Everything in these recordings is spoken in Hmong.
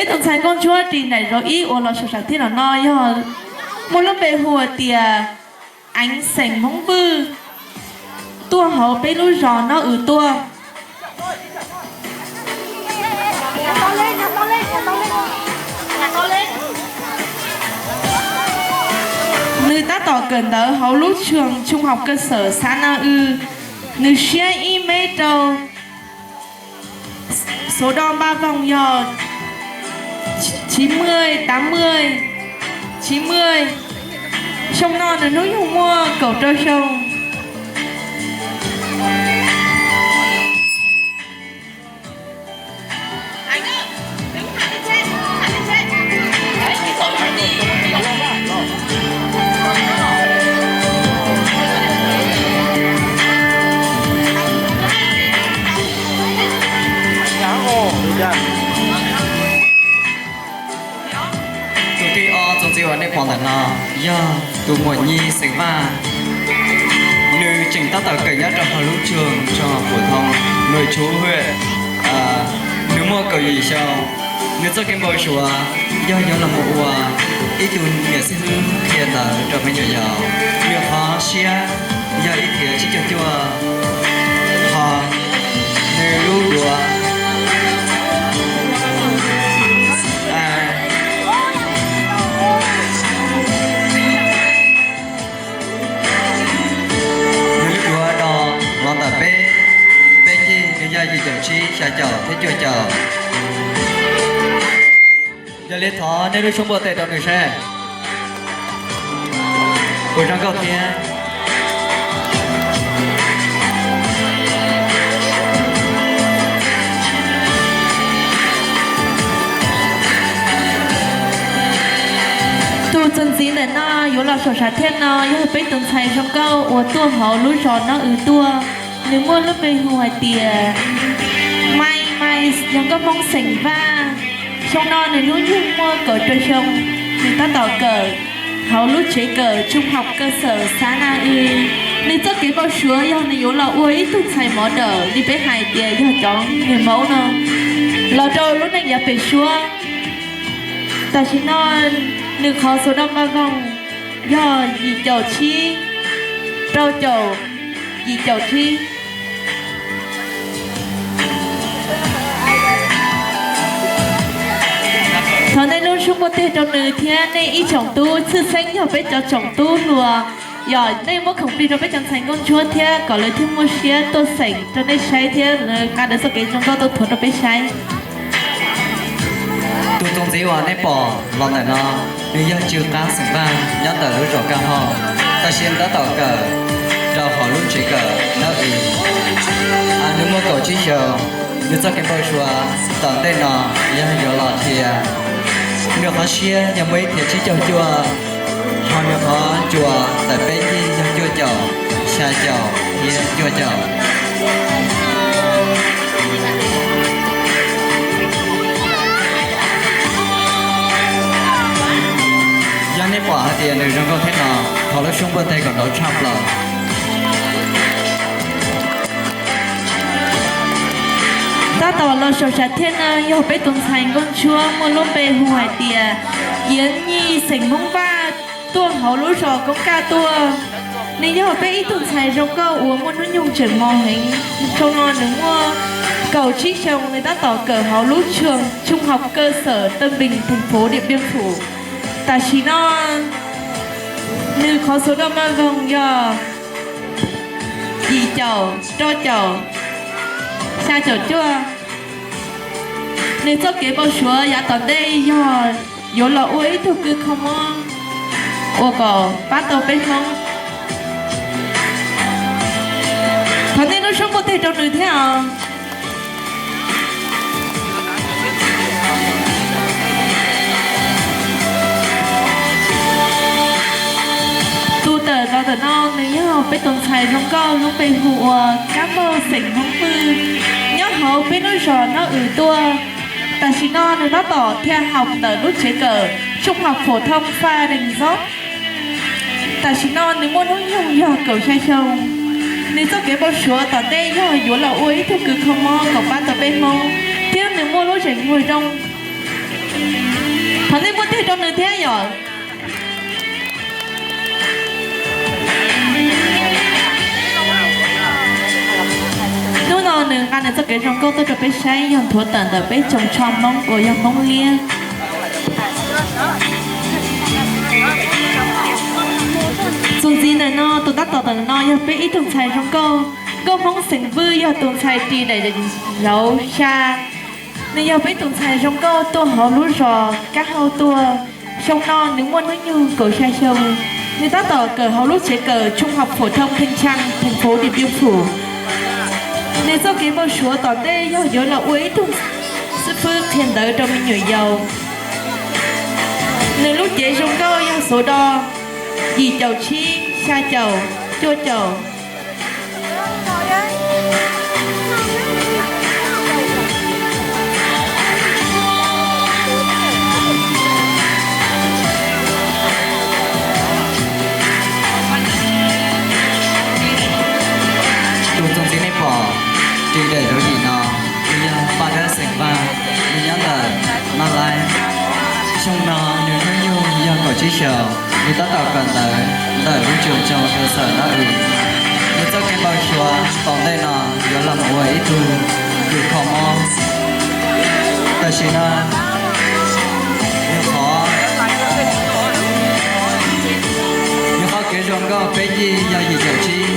Tus ntxhais nkauj ntsuab ris nraim zauv ib uas los saum sam thiaj no no yog muaj lub npe hu hais tias Eev xeem Hmoob Vwj, tuaj hauv peb lub zos Nab Wm tuaj. Nws tab tom kawm ntawv hauv lub trường trung học cơ sở xã Na Wm. Nws siab ib mev rau số đo ba vòng yog chín mươi, tám mươi, chín mươi. Xyoo no nws hnub nyoog muaj kaum rau xyoo. Tus thib ob txuas ntxiv uas nej pom ntawm no yog tus muam Nyi xeem Vaj. Nws tseem tab tom kawm nyob rau hauv lub trường trung học phổ thông nội trú huyện. Nws muaj kaum yim xyoo. Nws txoj kev npau suav yog yuav los mus ua ib tug niam xib hwb qhia ntawv rau me nyuam yaus. Nws qhov siab yog ib txhiab tsib caug cuaj, ho nws lub duav, nws lub duav do los ntawm peb, peb ceg nws yog yim caum tsib, xya caum thiab cuaj caum. Yog li thov nej lub suab npuaj teg rau nws saib. Puas zoo nkauj thiab? Tus txuas ntxiv ntawm no yuav los saum sam thiaj no yog peb tus ntxhais zoo nkauj uas tuaj hauv lub zos Nab Wm tuaj. Nws muaj lub npe hu hais tias Mai Mai, yog nkauj Hmoob xeem Vaj. Xyoo no nws hnub nyoog muaj kaum rau xyoo. Nws tab tom kawm hauv lub tsev kawm trung học cơ sở xã Na Wm. Nws txoj kev npau suav yog nws yuav los ua ib tug ntxhais mov dawm li peb hais tias yog cov nws maub no los rau lub neej yav pem suab. Tam sim no nws qhov số đo ba vòng yog yim caum tsib, rau caum, yim caum tsib. Thov nej lub suab npuaj teg rau nws thiab nej ib tsoom tub, tshwj xeeb yog peb cov tsoom tub hluas. Yog nej muab khoom plig rau peb cov ntxhais nkauj ntsuab thiab kom lawv thiaj muaj siab tuaj xeem rau nej saib thiab lawv nqa lawv txoj kev zoo nkauj tuaj thuav rau peb saib. Tus txuas ntxiv uas nej pom los ntawm no, nws yog Tsw Qab xeem Vaj nyob ntawm lub zos Kaj Hauj, tab sis nws tab tom kawm rau hauv lub tsev kawm Nab Wm. Nws muaj kaum tsib xyoos. Nws txoj kev npau suav tom ntej no yog yuav los qhia. Nws qhov siab yog muaj ib txhiab tsib caug cuaj, ho nws qhov ncua ntawm peb ceg yog cuaj caum, xya caum thiab cuaj caum. Yog nej pom hais tias nws zoo nkauj thiab no, thov lub suab npuaj teg kom nrov tshaj plaws. Tab tom los saum sam thiaj no yog peb tus ntxhais nkauj ntsuab muaj lub npe hu hais tias Yiav Nyij xeem Hmoob Vaj, tuaj hauv lub zos Koob Kaj tuaj. Nws yog peb ib tug ntxhais zoo nkauj uas muaj hnub nyoog tseem hmo heev. Xyoo no nws muaj kaum tsib xyoos, nws tab tom kawm hauv lub trường trung học cơ sở Tân Bình, thành phố Điện Biên Phủ. Tam sim no nws qhov số đo ba vòng yog yim caum, rau caum, xya caum cuaj. Nws txoj kev npau suav yav tom ntej yog yuav los ua ib tug kws kho mob uas kom pab tau peb Hmoob. Thov nej lub suab npuaj teg rau nws thiab os. Tus tawm los ntawm no nws yog peb tus ntxhais zoo nkauj lub npe hu ua Kab Npauj xeem Hmoob Vwj, nyob hauv peb lub zos Nab Wm tuaj. Tam sim no nws tab tom thiaj haum ntawm lub tsev kawm trung học phổ thông Pha Dees Zob. Tam sim no nws muaj hnub nyoog yog kaum xya xyoo. Nws txoj kev npau suav tom ntej yog yuav los ua ib tug kws kho mob kom pab tau peb Hmoob, thiab nws muaj lub zeem muag zoo. Thov nej muab teg rau nws thiab yom. Hnub no nws nqa nws txoj kev zoo nkauj tuaj rau peb saib yog nthuav tawm ntawm peb tsoom tsho Hmoob uas yog Hmoob Liab. Txuas ntxiv ntawm no tus tab tom ntawm no yog peb ib tug ntxhais zoo nkauj, nkauj Hmoob xeem Vwj, yog tus ntxhais ris daim zauv xya. Nws yog peb tus ntxhais zoo nkauj tuaj hauv lub zos Kab Hau tuaj. Xyoo no nws muaj hnub nyoog kaum xya xyoo. Nws tab tom kawm hauv lub tsev kawm Trung học phổ thông Thanh Trăng, thành phố Điện Biên Phủ. Nws txoj kev npau suav tom ntej yog yuav los ua ib tug xib fwb qhia ntawv rau me nyuam yaus. Nws lub cev zoo nkauj yog xuv do yim caum tsib, xya caum, cuaj caum. Tus txuas ntxiv nej pom ris daim zauv yim no, nws yog Paj Dab xeem Vaj, nws nyob ntawm Mab Laib. Xyoo no nws hnub nyoog yog kaum tsib xyoos, nws tab tom kawm ntawv ntawm lub tsev tsoos kev xav Nab Wm. Nws txoj kev npau suav tom ntej no yuav los mus ua ib tug kws kho mob. Tam sim no nws qhov, nws qhov kev zoo nkauj peb yig yog yim caum tsib,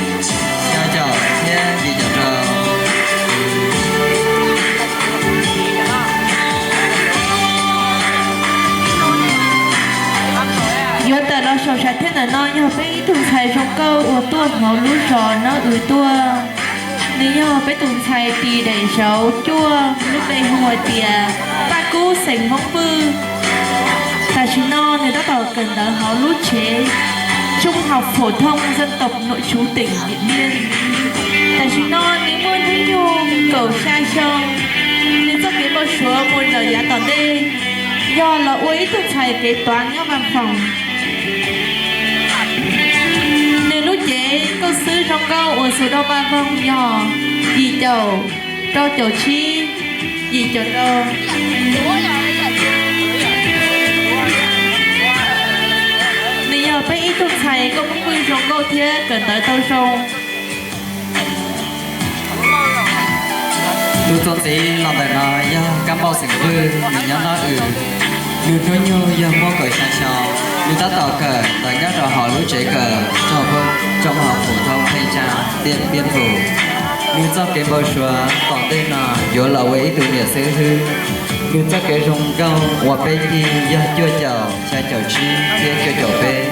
xya caum thiab yim caum rau. Yuav tawm los saum sam thiaj ntawm no yog peb ib tug ntxhais zoo nkauj uas tuaj hauv lub zos Nab Wm tuaj. Nws yog peb tus ntxhais ris daim zauv cuaj, lub npe hu hais tias Paj Kub xeem Hmoob Vwj. Tam sim no nws tab tom kawm ntawv hauv lub tsev Trung học phổ thông dân tộc nội trú tỉnh Điện Biên. Tam sim no nws muaj hnub nyoog kaum xya xyoo. Nws txoj kev npau suav mus lawm yav tom ntej yog los ua ib tug ntxhais kev tuav nyob vaj foom. Nws lub cev nkauj xwb zoo nkauj uas xuv do vaj foom yog yim caum, rau caum tsib, yim caum rau. Nws yog peb ib tug ntxhais nkauj Hmoob Vwj zoo nkauj thiab kawm ntawv tau zoo. Tus txuas ntxiv los ntawm no yog Kab Npauj xeem Vwj, nws nyob Nab Wm. Nws hnub nyoog yog muaj kaum xya xyoo. Nws tab tom kawm ntawv nyob rau hauv lub tsev kawm Trung học phổ thông Thanh Trăng, Điện Biên Phủ. Nws txoj kev npau suav tom ntej no yuav los ua ib tug niam xib hwb. Nws txoj kev zoo nkauj uas peb yig yog cuaj caum, xya caum tsib thiab cuaj caum peb.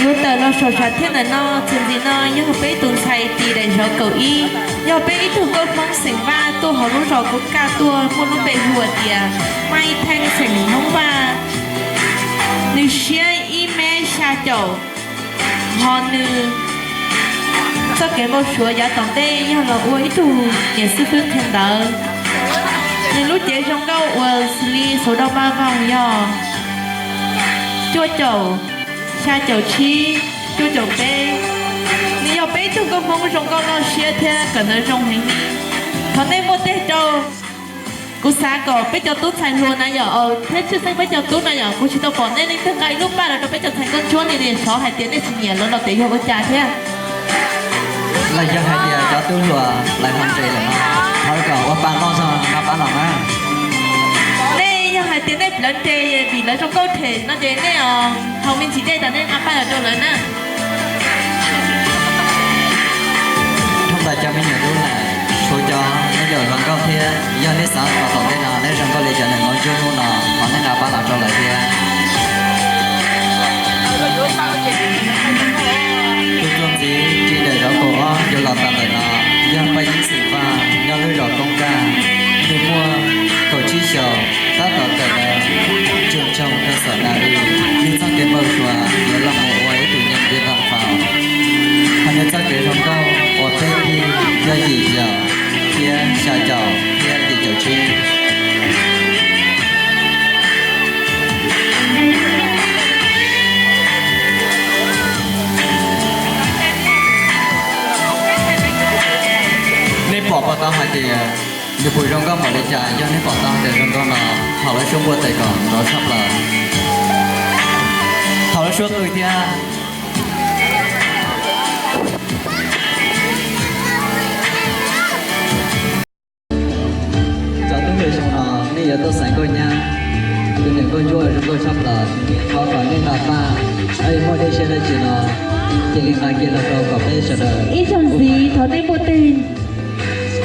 Yuav tawm los saum sam thiaj ntawm no, txuas ntxiv no yog peb tus ntxhais ris daim zauv kaum ib, yog peb ib tug nkauj Hmoob xeem Vaj tuaj hauv lub zos Koob Kaj tuaj, muaj lub npe hu hais tias Maiv Theej xeem Hmoob Vaj. Nws siab ib mev xya caum, ho nws txoj kev npau suav yav tom ntej yog los ua ib tug niam xib fwb qhia ntawv. Nws lub cev zoo nkauj uas xws li xuv do vaj foom yog cuaj caum, xya caum tsib, cuaj caum peb. Nws yog peb tug nkauj Hmoob zoo nkauj loj siab thiab kawm ntawv zoo heev li. Thov nej muab teg rau. Kuv xav kom peb cov tub ntxhais hluas na yom, thiab tshwj xeeb peb cov tub na yom, kuv tsis tau pom nej leej twg nqa ib lub npaj los rau peb cov ntxhais nkauj ntsuab li, xyov hais tias nej tsis nyiam lawv los tias yog ua cas thiab. Los yog hais tias cov tub hluas lawv ho nres lawm no, thov kom ua pa loj zog nqa pab los na. Nej yog hais tias nej plawv nres vim lawv zoo nkauj them no ces nej haus me ntsis dej tas nej nqa pab los rau lawv na. Thov ntawm cov me nyuam dub lawm, tshuav cov me nyuam hluas nkauj thiab, yog nej xav kom tom ntej no nej zoo nkauj li cov neeg nkauj ntsuab hnub no, thov nej nqa pab los rau lawv thiab. Tus txuas ntxiv ris daim zauv kaum ob yuav los tau ntawm no yog Paj Yeeb xeem Vaj, nyob lub zos Koob Kaj. Nws muaj kaum tsib xyoos, tab tom kawm ntawv tsoom tsoog kawg xom na li. Nws txoj kev npau suav yuav los mus ua ib tug nyob ntiab vaj faus, hos nws txoj kev zoo nkauj uas peb yig yog yim caum thiab xya caum thiab yim caum tsib. Nws puas zoo nkauj npaum li cas, yog nej pom tau hais tias zoo nkauj no, thov lub suab npuaj tes kom nrov tshaj plaws. Thov lub suab qw thiab. Cov tub hluas xyoo no nej yuav tuaj xaiv nkauj nyab, tus niam nkauj ntsuab zoo nkauj tshaj plaws, thov kom nej nqa paj, muaj dej siab dab tsi no cia li nqa kiag los rau kom peb sawv daws. Ib zaug ntxiv thov nej muaj tej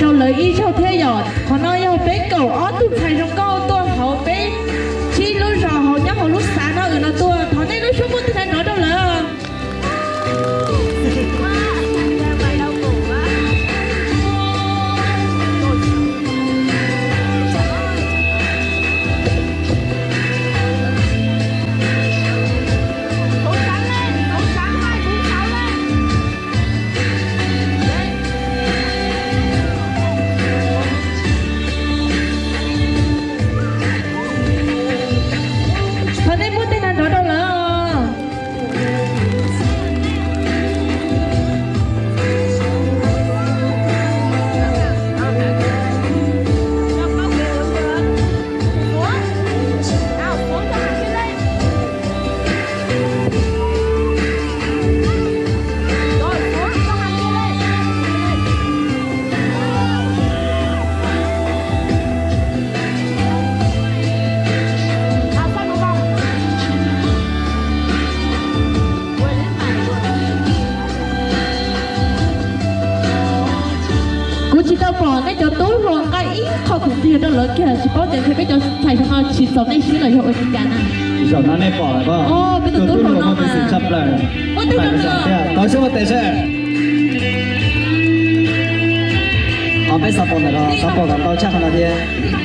rau lawv ib zaug thiab yom. Qhov no yog peb kaum ob tug ntxhais zoo nkauj tuaj hauv peb tsib lub zos hauv nyob hauv lub xav no uas no tuaj, thov nej lub suab npuaj tes nrov nrov rau lawv. Thov nej muab tej no nrov rau lawv. Kuv tsis tau pom nej cov tub hluas nqa ib qho khoom nqi rau lawv kiag, tsis paub tias ntshe peb cov ntxhais xyoo no tsis txaus nej siab los yog ua li cas na. Zaum no nej pom lawm, peb tus tub hluas no mas txawj ua tes seb. Qhov peb xav pom ntawm no xav pom kom tau tshaj qhov no thiab.